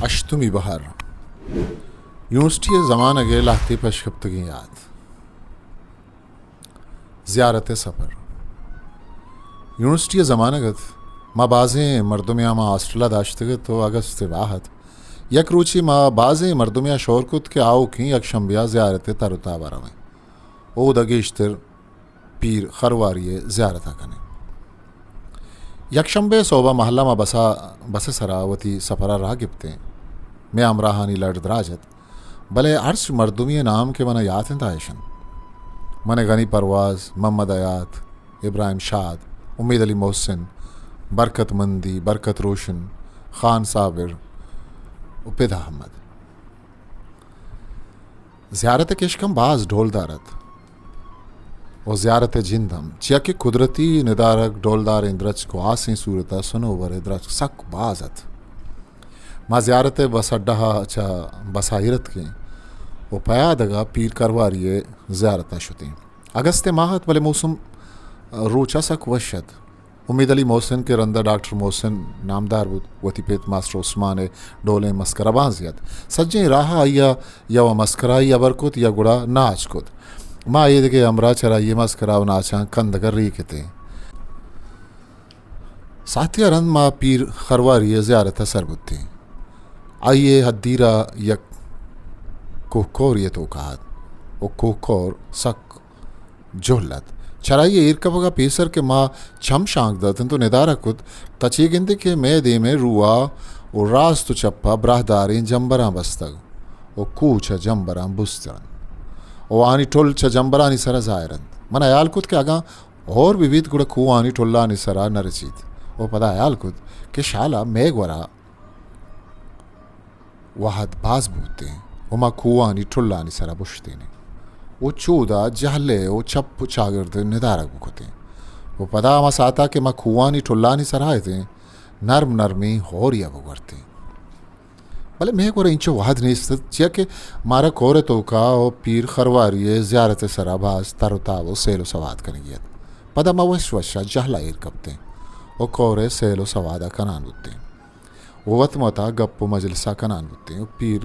ہشتمی بہر۔ یونیورسٹی ءِ زمانگ ءِ لہتے پشکپتگیں یات۔ زیارت ءِ سپر۔ یونیورسٹی ءِ زمانگ ات، ما بازیں مردمے ءَ ما ہاسٹل ءَ داشتگ ات ءُ اگست ءِ ماہ ات۔ یک روچے ما بازیں مردمے ءَ شور کت کہ آؤکیں یک شمبے ءَ زیارت ءِ تر ءُ تاب ءَ رویں۔ اودا گیشتر پیر خرواری ءِ زیارت ءَ کنیں۔ یک شمبے ءِ سہب ءَ مہلہ ما بس ءَ، بس ءِ سرا وتی سپر ءَ راہ گپتیں۔ مئے ہمراہانی لڑ دراج ات، بلے ہرچ مردمی ءِ نام کہ من ءَ یات انت آ اش انت۔ من ءَ غنی پرواز، محمد حیات، ابراہیم شاد، امید علی محسن، برکت مندی، برکت روشن، خان صابر ءُ پدا احمد۔ زیارت ءِ کشک ہم باز ڈولدار ات ءُ زیارت ءِ جند ہم، چیا کہ قدرتی ندارگ، ڈولداریں درچک ءُ ہاسیں صورت ءَ سنوبر ءِ درچک سک باز ات۔ ما زیارت ءِ بس اڈہ ءَ چہ بس ءَ ایر اتکیں ءُ پیادگ ءَ پیر کرواری ءِ زیارت ءَ شتیں۔ اگست ءِ ماہ ات، بلے موسم روچ ءَ سک وش ات۔ امید علی محسن کہ رند ءَ ڈاکٹر محسن نامدار بوت، وتی پت ماسٹر عثمان ءِ ڈولیں مسکرا بانزے ات۔ سجہیں راہ ءَ آئی ءَ یا وَ مسکرائی ہبر کت یا گڑا ناچ کت۔ ما ایدگہ ہمراہ چرائی ءِ مسکرا ءُ ناچاں کندگ ءَ ریک اتیں۔ ساعتے ءَ رند ما پیر خرواری ءِ زیارت ءَ سر بوتیں۔ آئی ءِ ہدیر ءَ یک کوہ کورے ءِ توک ءَ ات ءُ کوہ کور سک جہل ات۔ چرائی ءِ ایر کپگ ءَ پیسر کہ ما چم شانک دات انت ءُ ندارہ کت، تاں چے گندے کہ مئے دیم ءَ رو ءَ ءُ راست ءُ چپ ءَ براہداریں جمبراں بستگ ءُ کوہ چہ جمبراں بزتر انت ءُ آہانی ٹل چہ جمبرانی سرا ظاہر انت۔ من ہیال کت کہ اگاں ہور بہ بیت گڑا کوہانی ٹلانی سرا نہ رچیت ءُ پدا ہیال کت کہ شالا مئے گورا وہد باز بوتیں ءُ ما کوہانی ٹلانی سرا بشتینیں ءُ چودا جہلے ءُ چپ ءُ چاگرد ءِ ندارگ بکتیں ءُ پدا ہما ساعتا کہ ما کوہانی ٹلانی سرا اتیں، نرم نرمیں ہوریا بگورتیں۔ بلے مئے گورا اینچو وہد نیست ات، چیا کہ مارا کور ءِ توکا ءُ پیر خرواری ءِ زیارت ءِ سرا باز تر ءُ تاب ءُ سیل ءُ سواد کنگی ات۔ پدا ما وش وشا جہلا ایر کپتیں ءُ کور ءِ سیل ءُ سوادا کنان بوتیں۔ ءُ وت متا گپ ءُ مجلسا کنان بوتیں ءُ پیر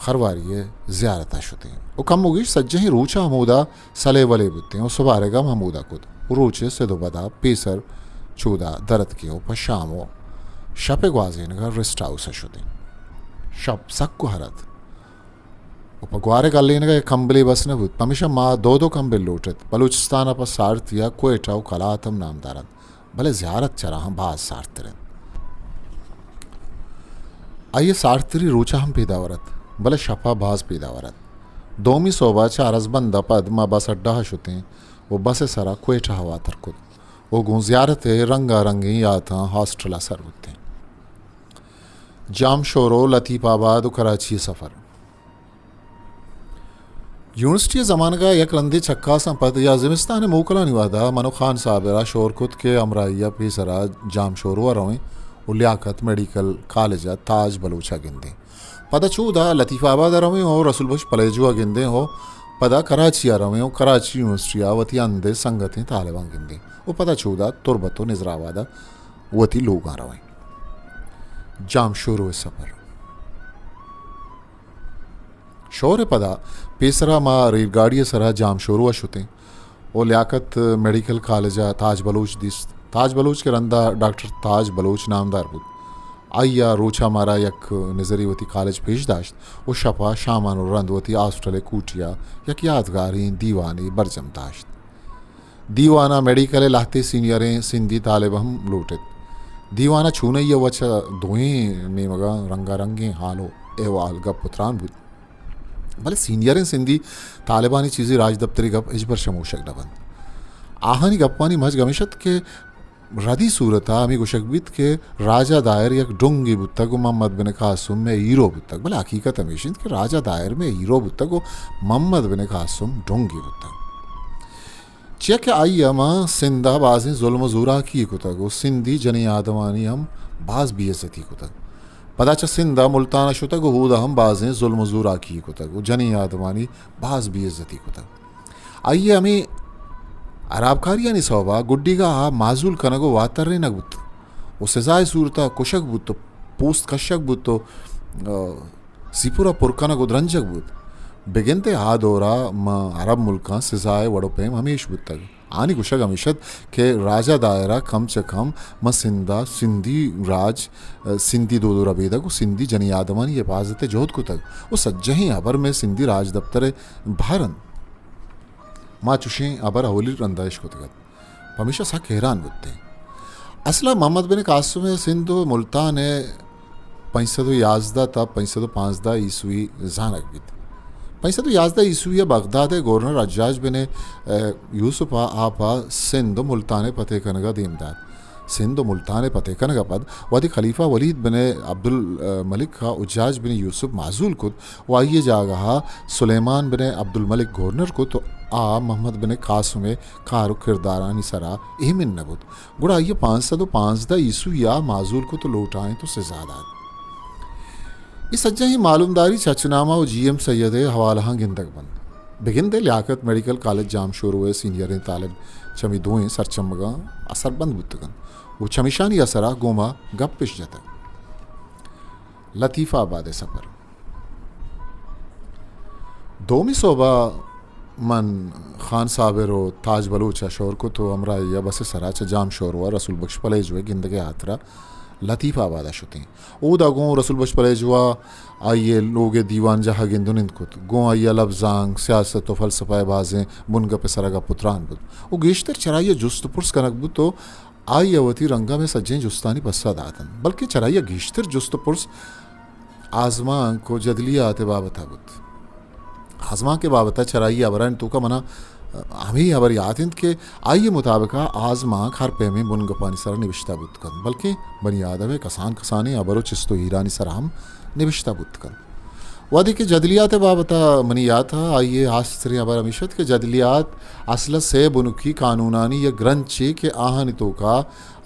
خرواری ءِ زیارتا شتیں ءُ کم ءُ گیش سجہیں روچا ہمودا سلے ولے بوتیں ءُ سبارگ ہم ہمودا کت ءُ روچ ءِ سد ءُ بدا پیسر چودا در اتکیں ءُ پہ شام ءُ شپ ءِ گوازینگا ریسٹ ہاؤسا شتیں۔ شپ سک گہر ات ءُ پہ گوارے گلینگا یک کمبلے بس نہ بوت، پمیشا ما دو دو کمبل لوٹ ات۔ بلوچستانا پہ سارتیا کوئٹہ ءُ کلات ہم نامدار انت۔ بلے زیارت چراہاں باز سارتر انت۔ آئی ءِ سارتری روچا ہم پیداور ات، بلے شپا باز پیداور ات۔ دومی سہبا چہ ارزبندا پد ما بس اڈہ ءَ شتیں ءُ بس ءِ سرا کوئٹہ ءَ واتر کت ءُ گوں زیارت ءِ رنگا رنگیں یاتاں ہاسٹلا سر بوتیں۔ جامشورو، لطیف آباد ءُ کراچی ءِ سفر۔ یونیورسٹی ءِ زمانگ ءَ یک رندے چکاساں پد یا زمستان ءِ موکلانی وہد ءَ من ءُ خان صابر ءَ شور کت کہ ہمراہی ءَ پیسر ءَ جامشورو ءَ رویں ءُ لیاقت میڈیکل کالج ءَ تاج بلوچ ءَ گندیں۔ پدا چودا لطیف آباد ءَ رویں ءُ رسول بخش پلیجو ءَ گندیں ءُ پدا کراچی ءَ رویں ءُ کراچی یونیورسٹی ءَ وتی ہند ءِ سنگتیں طالباں گندیں ءُ پدا چودا تربت ءُ نظر آباد ءَ وتی لوگاں رویں۔ جامشورو ءِ سپر۔ شور ءَ پدا پیسرا ما ریل گاڑی ءِ سرا جامشورو ءَ شتیں ءُ لیاقت میڈیکل کالج ءَ تاج بلوچ دیست۔ تاج بلوچ کہ رندا ڈاکٹر تاج بلوچ نامدار بوت، آئی ءَ روچا مارا یک نظرے وتی کالج پیش داشت ءُ شپا شامان ءُ رند وتی ہاسٹل ءِ کوٹی ءَ یک یادگاریں دیوانے برجم داشت۔ دیوان ءَ میڈیکل ءِ لہتے سینئریں سندھی طالب ہم لوٹ ات۔ دیوان ءَ چونائی ءَ وت چہ دوئیں نیمگاں رنگا رنگیں حال ءُ احوال، گپ ءُ تران بوت۔ بلے سینئریں سندھی طالبانی چیزی راجدپتری گپ ہچبر شموشگ نہ بنت۔ آہانی گپانی مجگ ہمیش ات کہ ردی صورت ءَ ہمے گوشگ بیت کہ راجہ دائر یک ڈنگے بوتگ ءُ محمد بن قاسم مئے ہیرو بوتگ، بلے حقیقت ہمیش انت کہ راجہ دائر مئے ہیرو بوتگ ءُ محمد بن قاسم ڈنگے بوتگ۔ چیا کہ آئی ءَ ماں سندھ ءَ بازیں ظلم ءُ زوراکی کتگ ءُ سندھی جنیں آدمانی ہم باز بے عزتی کتگ۔ پدا چہ سندھ ءَ ملتان ءَ شتگ ءُ اودا ہم بازیں ظلم ءُ زوراکی کتگ ءُ جنیں آدمانی باز بے عزتی کتگ۔ آئی ءَ ہمے ہرابکاریانی سوب ءَ گڈیگا آ معزول کنگ ءُ واترینگ بوت ءُ سزائے صورت ءَ کشگ بوت ءُ پوست کشگ بوت ءُ آ، سیپورا پر کنگ و درنجگ بوت۔ بگندے آ دورا ماں عرب ملکاں سزائے وڑ و پیم ہمیش بوتگ۔ آنی گوشگ ہمیش ات کہ راجہ دائرہ کم چہ کم ماں سندھا سندھی راج، آ، سندھی دود و ربیدگ و سندھی جنی آدمانی حفاظت ء جہد کتگ و سجہیں ہبر مئے سندھی راجدپتر ء بہر انت۔ ما چوشیں ہبر اولی رندا اشکتگ ات۔ پمیشا سک حیران بوتیں۔ اصلا محمد بن قاسم ء سندھ و ملتان ء پنچ سد و یازدہ تا پنچ سد و پانزدہ عیسوی زانگ بیت۔ پنچ سد و یازدہ عیسوی ء بغداد ء گورنر حجاج بن، ء، یوسف ء آپ ء سندھ و ملتان ء فتح کنگ ء دیم دات۔ سندھ و ملتان ء فتح کنگ ء پد وہدے خلیفہ ولید بن عبدالملک ء حجاج بن یوسف معزول کت و آئی ء جاگہ ء سلیمان بن عبدالملک گورنر کت و آ محمد بن قاسم ء کار و کردارانی سرا ایمن نہ بوت، گڑا آئی ء پانچ سد و پانزدہ عیسوی ء معزول کت و لوٹائینت و سزا دات۔ اے سجہیں معلومداری چچنامہ و جی ایم سید ء حوالہاں گندگ بنت۔ بگندے لیاقت میڈیکل کالج جامشورو ء سینئریں طالب چمی دوئیں سرچمگاں اثر بند بوتگ انت و چمیشانی اثر ء گوما گپ اش جتگ۔ لطیف آباد ء سفر۔ دومی سہب ء من خان صابر و تاج بلوچ ء شور کت و ہمراہی ء بس ء سرا چہ جامشورو ء رسول بخش پلیجو ء گندگ ء ہاترا لطیف آباد ء شتیں۔ اودا گوں رسول بخش پلیجو ء آئی ء لوگ ء دیوان جاہ ء گند و نند کت۔ گوں آئی ء لبزانک، سیاست و فلسفہ ء بازیں بنگپ ء سرا گپ و تران بوت و گیشتر چرائی ء جست و پرس کنگ بوت و آئی ء وتی رنگ ء مئے سجہیں جستانی پسہ دات انت، بلکیں چرائی ء گیشتر جست و پرس آزمانک و جدلیات ء بابت ء بوت۔ آزمانک ء بابت ء چرائی ء ہبرانی توکا منا ہمے ہبر یات انت کہ آئی ء مطابق ء آزمانک ہر پیمیں بنگپانی سرا نبشتہ بوت کنت، بلکیں بنی آدم ء کسان کسانیں ہبر و چست و ایرانی سرا ہم نبشتہ بوت کنت۔ وہدے کہ جدلیات ء بابت ء منی یات ء آئی ء ہاستریں ہبر ہمیش ات کہ جدلیات اصل ء سئے بنکی قانونانی یک گرنچے کہ آہانی توکا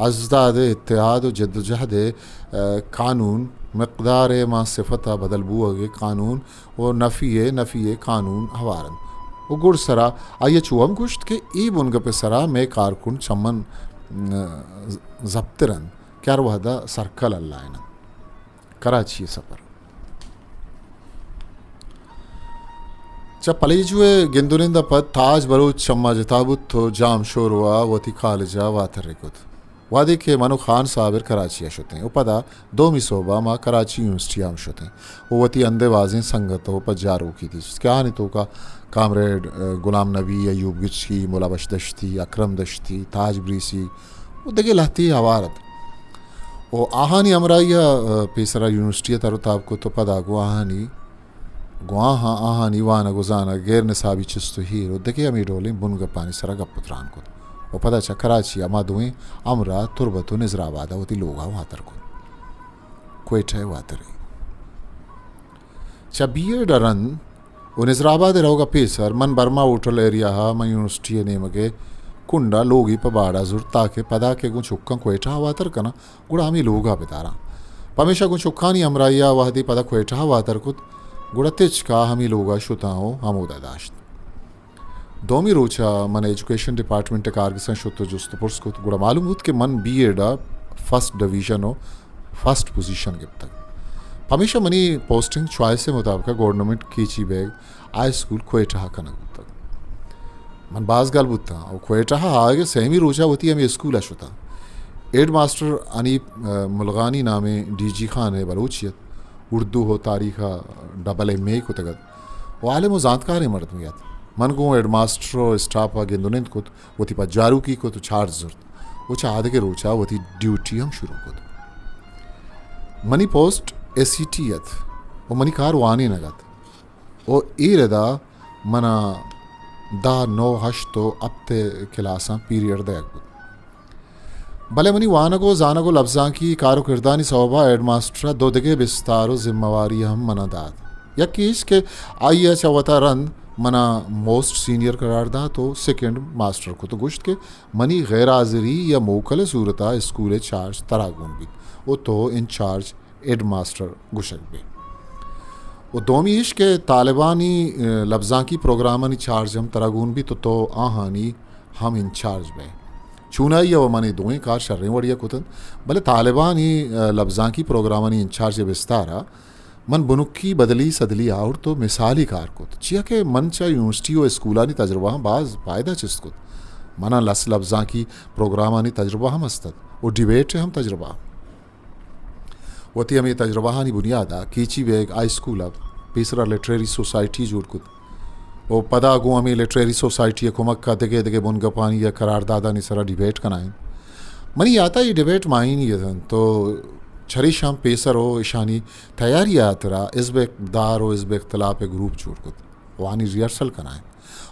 اجداد ء اتحاد و جدوجہد ء، ء، قانون، مقدار ء ماں صفت ء بدل بوہگ ء قانون و نفی ء نفی ء قانون ہوار انت و گڈسرا آئی ء چو ہم گوشت کہ اے بنگپ ء سرا مئے کارکن چمن، ء، زپتر انت کہ ہر وہد ء سرکل ہلائین انت۔ کراچی ء سفر۔ چہ پلیجو ء گند و نند ء پد تاج بلوچ چما جتا بوت و جامشورو ء وتی کالج ء واتر ئے کت۔ وہدے کہ من و خان صابر کراچی ء شتیں و پدا دومی سہب ء ما کراچی یونیورسٹی ء ہم شتیں و وتی ہند ء بازیں سنگت و پجاروکی دیست کہ آہانی توکا کامریڈ، ء، غلام نبی، ایوب گچکی، ملا بخش دشتی، اکرم دشتی، تاج بریسی و دگہ لہتے ہوار ات۔ و آہانی ہمراہی ء، ء، پیسرا یونیورسٹی ء تر و تاب کت و پدا گوں آہانی، گوں آہاں آہانی وانگ و زانگ، غیر نصابی چست و ہیر و دگہ ہمے ڈولیں بنگپانی سرا گپ و تران کت و پدا چہ کراچی ء ما دوئیں ہمراہ تربت و نظر آباد ء وتی لوگاں واتر کت۔ کوئٹہ ء واتر ئے۔ چہ بی ایڈ ء رند و نظر آباد ء روگ ء پیسر من برما ہوٹل ایریا ء من یونیورسٹی ء نیمگ ء کنڈ ء لوگے پہ باڑ ء زرت تاکہ پدا کہ گوں چکاں کوئٹہ ء واتر کناں گڑا ہمے لوگ ء بداراں۔ پمیشا گوں چکانی ہمراہی ء وہدے پدا کوئٹہ ء واتر کت گڑا تچک ء ہمے لوگ ء شتاں و ہمودا داشت۔ دومی روچ ء من ایجوکیشن ڈپارٹمنٹ ء کارگساں شت و جست و پرس کت، گڑا معلوم بوت کہ من بی ایڈ ء فرسٹ ڈویژن و فرسٹ پوزیشن گپتگ۔ پمیشا منی پوسٹنگ چوائس ء مطابق ء government Kechi Baig high school Quetta ء کنگ بوتگ۔ من باز گل بوتاں و کوئٹہ ء آیگ ء سیمی روچ ء وتی ہمے اسکول ء شتاں۔ ہیڈ ماسٹر حنیف، ء، ملغانی نامیں ڈی جی خان ء بلوچے ات، اردو و تاریخ ء ڈبل ایم اے کتگ ات۔ و عالم و زانتکاریں مردمے ات۔ من گوں ہیڈ ماسٹر و اسٹاپ ء گند و نند کت، وتی پجاروکی کت و چارج زرت و چہ آدگہ روچ ء وتی ڈیوٹی ہم شروع کت۔ منی پوسٹ ایس سی ٹی ات و منی کار وانینگ ات و اے ردا منا دہ، نو، ہشت و ہپت ء کلاساں پیریڈ دئیگ بوت۔ بلے منی وانگ و زانگ و لبزانکی کار و کردانی سوبا ہیڈ ماسٹر ء دو دگہ بستار و ذمہ واری ہم منا دات۔ یکے ایش کہ آئی ء چہ وتا رند منا موسٹ سینئر قرار دات و سیکنڈ ماسٹر کت و گوشت کہ منی غیر حاضری یا موکل ء صورت ء اسکول ء چارج ترا گون بیت و تو انچارج ہیڈ ماسٹر گوشگ بہ۔ و دومی ایش کہ طالبانی، ء، لبزانکی پروگرامانی چارج ہم ترا گون بیت و تو آہانی ہم انچارج بئے۔ چونائی ء و من اے دوئیں کار شریں وڑی ء کت انت، بلے طالبانی، ء، لبزانکی پروگرامانی انچارج ء بستار ء من بنکی بدلی سدلی آورت و مثالی کار کت، چیا کہ من چہ یونیورسٹی و اسکولانی تجربہاں باز پائدہ چست کت۔ منا لس لبزانکی پروگرامانی تجربہ ہم است ات و ڈیبیٹ ہم تجربہ۔ وتی ہمے تجربہانی بنیادا کیچی بیگ ہائی اسکول ء پیسرا لٹریری سوسائٹی جوڑ کت و پدا گوں ہمے لٹریری سوسائٹی ء کمک ء دگہ دگہ بنگپانی یا قراردادانی سرا ڈیبیٹ کنائیں۔ منی یاتا اے ڈیبیٹ ماہینی اتنت تو چریشاں پیسر و اشانی تیاری ء ہاترا حزب اقتدار و حزب اختلاف ء گروپ جوڑ کت و آنی ریہرسل کنائیں۔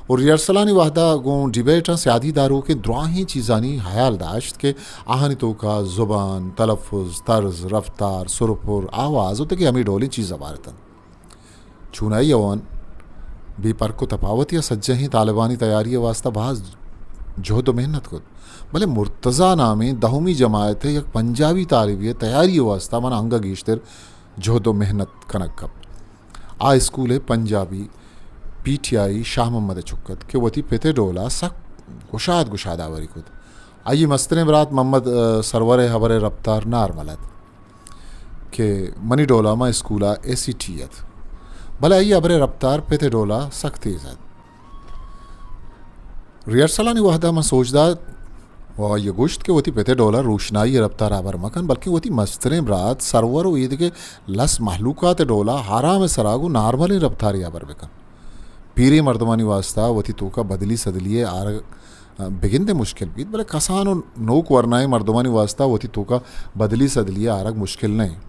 و ریہرسلانی وہدا گوں ڈیبیٹاں سیادی داروکیں دراہیں چیزانی ہیال داشت کہ آہانی توکا زبان، تلفظ، طرز، رفتار، سرپر، آواز و دگہ ہمے ڈولیں چیز ہوار اتنت۔ چونائی اوان بے پرک و تپاوتی ء سجہیں طالبانی تیاری ء واسطہ باز جہد و محنت کت، بلے مرتضی نامیں دہمی جماعت ء یک پنجابی طالبی ء تیاری ء واسطہ من انگہ گیشتر جہد و محنت کنگ کپت۔ آ اسکول ء پنجابی پی ٹی آئی شاہ محمد ء چک ات کہ وتی پت ء ڈولا سک گشاد گشاد آوری کت۔ آئی مستریں برات محمد، ء، سرور ء ہبر ء رپتار نارمل ات کہ منی ڈولا ما اسکولا اے سی ٹی ات، بلے آئی ہبر ء رپتار پت ء ڈولا سک تیز ات۔ ریہرسلانی وہدا من سوج دات و آئی ء گوشت کہ وتی پت ء ڈولا روشنائی ء رپتار ء ہبر مکن، بلکیں وتی مستریں برات سرور و ایدگہ لس مہلوکات ء ڈولا آرام ء سرا گوں نارملیں رپتارے ہبر بکن۔ پیریں مردمانی واسطہ وتی توکا بدلی سدلی ء آرگ بگندے مشکل بیت، بلے کسان و نوک ورنائیں مردمانی واسطہ وتی توکا بدلی سدلی ء آرگ مشکل نہ انت۔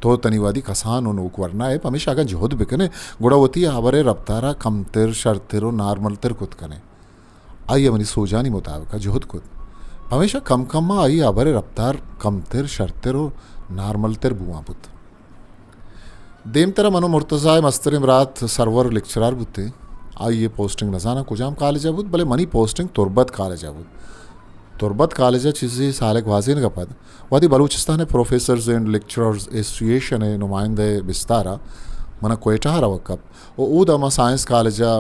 تو تنی وہدی کسان و نوک ورنا ئے، پمیشا اگاں جہد بکنے، گڑا وتی ہبر ء رپتارا کمتر، شرتر و نارمل تر کت کنے۔ آئی ء منی سوجانی مطابق ء جہد کت، پمیشا کم کم ء آئی ہبر ء رپتار کمتر، شرتر و نارمل تر بوان بوت۔ دیمترا من و مرتضی ء مستریں برات سرور لیکچرار بوتیں۔ آئی ء پوسٹنگ نزاناں کجام کالج ء بوت، بلے منی پوسٹنگ تربت کالج ء بوت۔ تربت کالج ء چیزے سالے گوازینگ ء پد وہدے بلوچستان ء پروفیسرز اینڈ لیکچررز ایسوسی ایشن ء نمائندہ ء بستار ء من ء کوئٹہ ء روگ کپت و اودا ما سائنس کالج ء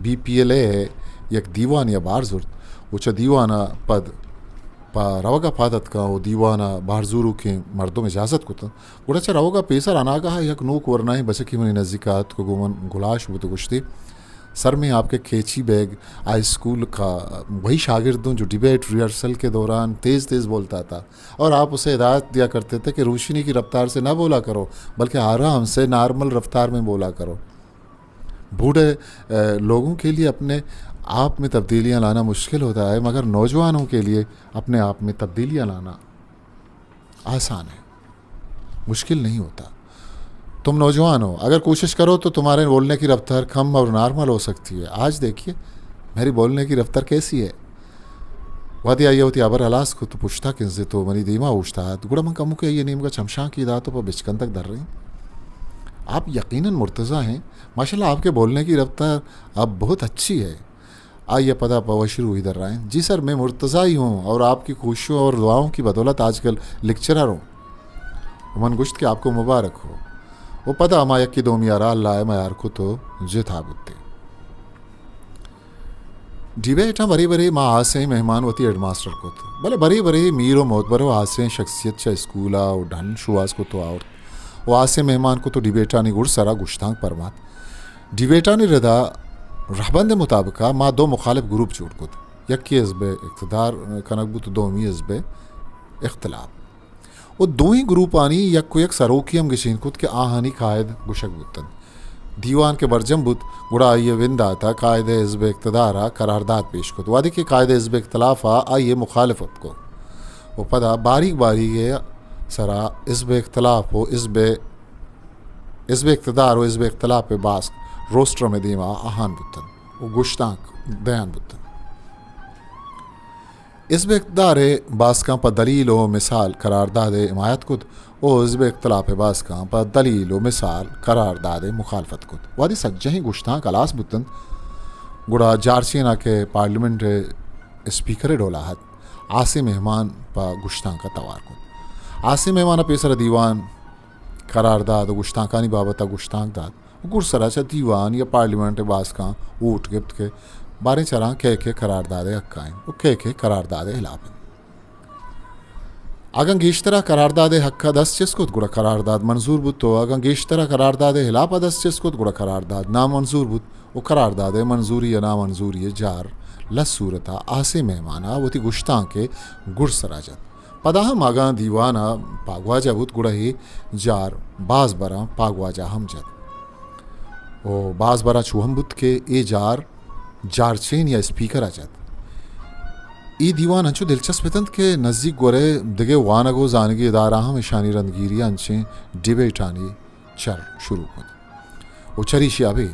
بی پی ایل اے ء یک دیوانے ء بہر زرت و چہ دیوان ء پد پہ روگ ء پاد اتکاں و دیوان ء بہر زوروکیں مردم اجازت کتنت۔ گڑا چہ روگ ء پیسر اناگاہ ء یک نوک ورنائیں بچکے منی نزیک ء اتک و گوں من گلاش بوت و گوشتی، سر میں آپ کے کیچی بیگ ہائی اسکول کا وہی شاگرد ہوں جو ڈیبیٹ ریہرسل کے دوران تیز تیز بولتا تھا اور آپ اسے ہدایت دیا کرتے تھے کہ روشنی کی رفتار سے نہ بولا کرو، بلکہ آرام سے نارمل رفتار میں بولا کرو۔ بوڑھے، اے، لوگوں کے لیے اپنے آپ میں تبدیلیاں لانا مشکل ہوتا ہے، مگر نوجوانوں کے لیے اپنے آپ میں تبدیلیاں لانا آسان ہے، مشکل نہیں ہوتا۔ تم نوجوان ہو، اگر کوشش کرو تو تمہارے بولنے کی رفتار کم اور نارمل ہو سکتی ہے۔ آج دیکھیے میری بولنے کی رفتار کیسی ہے۔ وہدے آئی ء وتی ہبر ہلاس کت و پشتا کنزت و منی دیما اوشتات، گڑا من کموکے آئی ء نیمگا چمشانکے دات و پہ بچکندگ درائینت۔ آپ یقیناً مرتضی ہیں، ماشاءاللہ آپ کے بولنے کی رفتار اب بہت اچھی ہے۔ آئی ء پدا پہ وشی روہی درائینت، جی سر، میں مرتضی ہی ہوں اور آپ کی کوششوں اور دعاؤں کی بدولت آج کل لیکچرر ہوں۔ من گوشت کہ آپ کو مبارک ہو۔ و پدا ما یکے دومی ء را اللہ ء میار کت و جتا بوتیں۔ ڈیبیٹ ء برے برے ما ہاسیں مہمان وتی ہیڈ ماسٹر کت، بلے برے برے میر و معتبر و ہاسیں شخصیت چہ اسکول ء و ڈن شوہاز کت و آورت و ہاسیں مہمان کت و ڈیبیٹانی گڈ سرا گشتانک پرمات۔ ڈیبیٹانی ردا رہبند ء مطابق ء ما دو مخالف گروپ جوڑ کت، یکے حزب اقتدار کنگ بوت و دومی حزب اختلاف۔ و دوئیں گروپانی یک و یک سروکی ہم گچین کت کہ آہانی قائد گشگ بوتنت۔ دیوان کہ برجم بوت، گڑا آئی ء بندات ء قائد حزب اقتدار ء قرارداد پیش کت، وہدے کہ قائد حزب اختلاف ء آئی ء مخالفت کت و پدا باریگ باریگ ء سرا حزب اختلاف و حزب، حزب اقتدار و حزب اختلاف ء باسک روسٹرم ء دیما آہان بوتنت و گشتانک دیان بوتنت۔ حزب اقتدار ء باسکاں پہ دلیل و مثال قرارداد ء حمایت کت و حزب اختلاف ء باسکاں پہ دلیل و مثال قرارداد ء مخالفت کت۔ وہدے سجہیں گشتانک ہلاس بوتنت، گڑا جارچین ء کہ پارلیمنٹ ء اسپیکر ء ڈولا ات، ہاسیں مہمان پہ گشتانک ء توار کت۔ ہاسیں مہمان ء پیسر ء دیوان قرارداد و گشتانکانی بابت ء گشتانک دات۔ گڈسرا چہ دیوان یا پارلیمنٹ ء باسکاں ووٹ گپت کہ باریں چراں کئے کئے قرارداد ء حق ء انت و کئے کئے قرارداد ء ہلاپ انت۔ اگاں گیشتر ءَ قرارداد ءِ حق ءَ دست چست کت، گڑا قرارداد منظور بوت، و اگاں گیشتر ءَ قرارداد ءِ ہلاپ ءَ دست چست کت، گڑا قرارداد نامنظور بوت، و قرارداد ءِ منظوری یا نامنظوری ءِ جار لس صورت ءَ آسے مہمان ءَ وتی گشتانک ءِ گڈسر ءَ جت۔ پدا ہم اگاں دیوان ءَ پاگواجہ بوت، گڑا اے جار باز براں پاگواجہ ہم جت۔ و باز براں چو ہم بوت کہ اے جار جارچین یا اسپیکر ءَ جت۔ اے دیوان انچو دلچسپ اتنت کہ نزیک گورے دگہ وانگ و زانگی ادارہ ہم اشانی رندگیری ءَ انچیں ڈیبیٹانی چر شروع کت۔ و چریشی ءَ ابید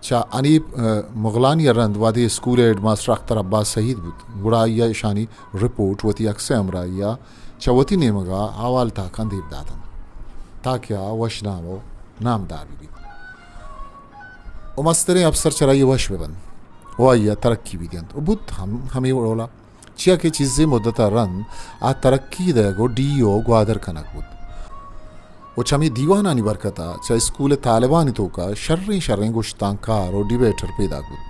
چہ حنیف، ءَ، مغلانی ءَ رند وہدے اسکول ءِ ہیڈ ماسٹر اختر عباس شہید بوت، گڑا آئی ءَ اشانی رپورٹ وتی عکس ءِ ہمراہی ءَ چہ وتی نیمگ ءَ احوال تاکاں دیم داتنت، تاکہ آ وش نام و نامدار بہ بیت و مستریں افسر چرائی ءَ وش بہ بنت و آئی ءَ ترقی بہ دینت و بوت ہم ہمے ڈول ءَ، چیا کہ چیزے مدت ءَ رند آ ترقی دئیگ و ڈی او گوادر کنگ بوت۔ و چہ ہمے دیوانانی برکت ءَ چہ اسکول ءِ طالبانی توک ءَ شریں شریں گشتانکار و ڈیبیٹر پیداک بوت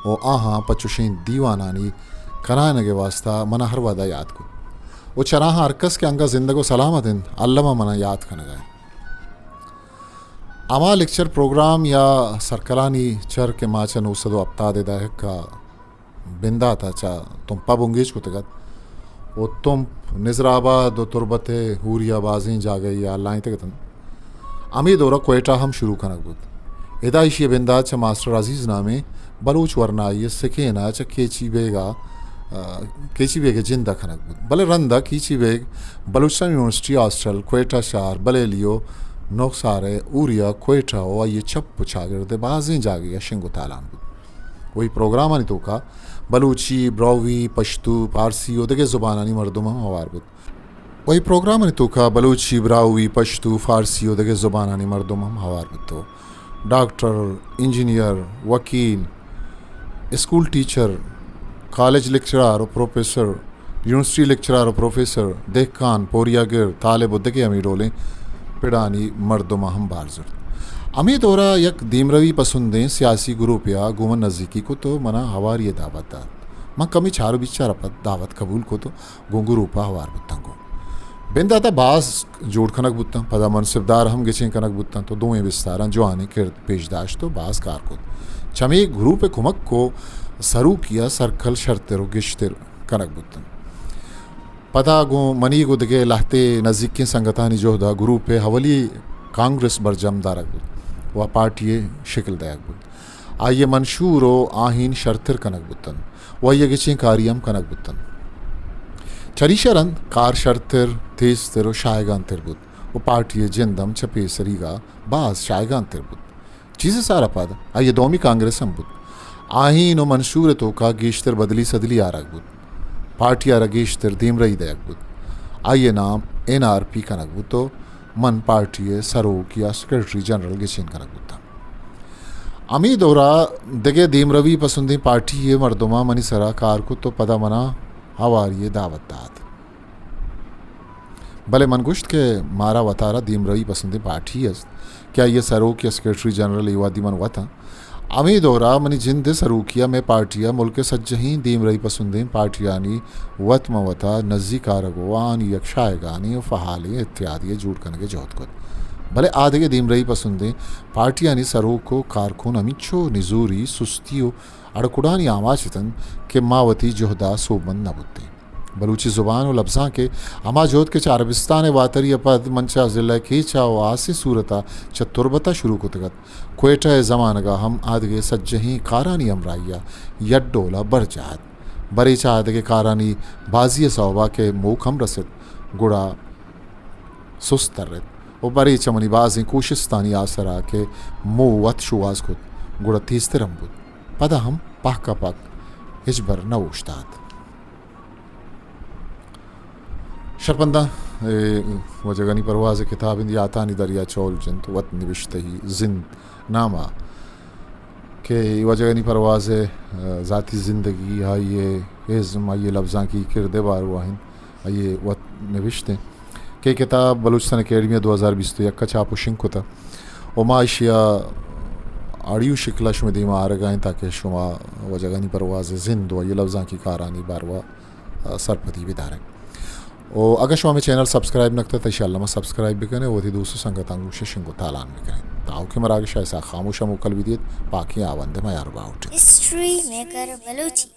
و آہاں پہ چشیں دیوانانی کنائینگ ءِ واستہ من ءَ ہر وہد ءَ یات کت و چراہاں ہرکس کہ انگہ زندگ و سلامت انت، الم ءَ من ءَ یات کنگ ءَ انت۔ ہما لیکچر پروگرام یا سرکلانی چر کہ ما چہ نو سد و ہپتاد ءِ دہک ءَ بندات ءَ چہ تمپ ءَ بنگیج کتگ ات و تمپ، نظر آباد و تربت ءِ ہوری ءَ بازیں جاگہے ءَ ہلائینتگ اتنت۔ ہمے دور ءَ کوئٹہ ہم شروع کنگ بوت۔ ادا ایشی ءِ بندات چہ ماسٹر عزیز نامیں بلوچ ورنائی ءِ سکین ءَ چہ کیچی بیگ ءَ، آ، کیچی بیگ ءِ جند ءَ کنگ بوت۔ بلے رند ءَ کیچی بیگ بلوچستان یونیورسٹی ہاسٹل، کوئٹہ شہر، بلیلی و نوکسار ءِ ہوری ءَ کوئٹہ و آئی ءِ چپ و چاگرد ءِ بازیں جاگہے ءَ شنگ و تالان بوت۔ وہی پروگرامانی توکا بلوچی، براہوئی، پشتو، فارسی و دگہ زبانانی مردم ہم ہوار بوت۔ وہی پروگرامانی توکا بلوچی، براہوئی، پشتو، فارسی و دگہ زبانانی مردم ہم ہوار بوت و ڈاکٹر، انجینئر، وکیل، اسکول ٹیچر، کالج لیکچرار و پروفیسر، یونیورسٹی لیکچرار و پروفیسر، دہکان، پوریاگر، طالب و دگہ ہمے ڈولیں پڑانی مردماں ہم بار زرت۔ ہمے دورا یک دیمروی پسندیں سیاسی گروپے ءَ گوں من نزیکی کت و منا ہواری ءِ دعوت دات۔ من کمے چار و بیچار ءَ پد دعوت قبول کت و گوں گروپ ءَ ہوار بوتاں۔ گوں بندات ءَ باز جوڑ کنگ بوتاں، پدا منصبدار ہم گچین کنگ بوتاں تو دوئیں بستاراں جوانیں کرد پیش داشت و باز کار کت۔ چہ ہمے گروپ ءِ کمک و سروکی ءَ سرکل شرتر و گیشتر کنگ بوتنت۔ پدا گوں منی گوں دگہ لہتے نزیکیں سنگتانی جہد ءَ گروپ ءِ اولی کانگریس برجم دارگ بوت و پارٹی ءِ شکل دئیگ بوت۔ آئی ءِ منشور و آہین شرتر کنگ بوتنت و آئی ءِ گچین کاری ہم کنگ بوتنت۔ چریشی ءَ رند کار شرتر، تیزتر و شایگان تر بوت و پارٹی ءِ جند ہم چہ پیسریگ ءَ باز شایگان تر بوت۔ چیزے سال ءَ پد آئی ءِ دومی کانگریس ہم بوت۔ آہین و منشور ءِ توکا گیشتر بدلی سدلی آرگ بوت۔ پارٹی ءَ را گیشتر دیمرئی دئیگ بوت۔ آئی ءِ نام این آر پی کنگ بوت و من پارٹی ءِ سروک یا سیکرٹری جنرل گچین کنگ بوتاں۔ ہمے دورا دگہ دیمروی پسندیں پارٹی ءِ مردماں منی سرا کار کت و پدا منا ہواری ءِ دعوت دات۔ بلے من گوشت کہ مارا وتارا دیمروی پسندیں پارٹی است کہ آئی ءِ سروک یا سیکرٹری جنرل اے وہدی من وت آں۔ ہمے دورا منی جند ءِ سروکی ءَ مئے پارٹی ءَ ملک ءِ سجہیں دیمروی پسندیں پارٹیانی وت ماں وتا نزیک آرگ و آہانی یک شاہگانیں و فعالیں اتحادے ءِ جوڑ کنگ ءِ جہد کت۔ بلے آ دگہ دیمروی پسندیں پارٹیانی سروک و کارکن ہمینچو نزوری، سستی و اڑکڑانی آماچ اتنت کہ ما وتی جہد ءَ سوبمند نہ بوتیں۔ بلوچی زبان و لبزانک ءِ ہما جہد کہ چہ عربستان ءِ واتری ءَ پد من چہ ضلع کیچ ءَ و ہاسیں صورت ءَ چہ تربت ءَ شروع کتگ ات، کوئٹہ ءِ زمانگ ءَ ہم آدگہ سجہیں کارانی ہمراہی ءَ یک ڈول ءَ برجاہ ات۔ برے چہ آدگہ کارانی بازی ءِ سوب ءَ کہ موہ کم رست، گڑا سست ترت و برے چہ منی بازیں کوشستانی آسر ءَ کہ موہ وت شوہاز کت، گڑا تیزتر ہم بوت۔ پدا ہم پہک ءَ پہک ہچبر نہ اوشتات۔ شرپنداں، اے واجہ غنی پرواز ءِ کتاب اِنت یاتانی دریا چول جنت وت نبشتہی زند نام ءَ کہ اے واجہ غنی پرواز ءِ، آ، ذاتی زندگی، آئی ءِ ازم، آئی ءِ لبزانکی کرد ءِ باروا اِنت، آئی ءِ وت نبشت اِنت کہ اے کتاب بلوچستان اکیڈمی ءَ دو ہزار بیست و یک ءَ چاپ و شنگ کتہ و ما ایشی ءَ آڈیو شکل ءَ شمئے دیما آرگ ءَ ایں تاکہ شما واجہ غنی پرواز ءِ زند و آئی ءِ لبزانکی کارانی باروا سرپدی بداریں۔ و اگاں شما ہمے چینل سبسکرائب نہ کتہ، تہ انشاءاللہ ما سبسکرائب بکنیں و وتی دوست و سنگتاں گوشش انگو تالان بکنیں۔ تاں اوکے مراگش ء ایسا خاموش ء موکل بدیت، باقی آوند ما یار باوٹ۔ History maker Balochi.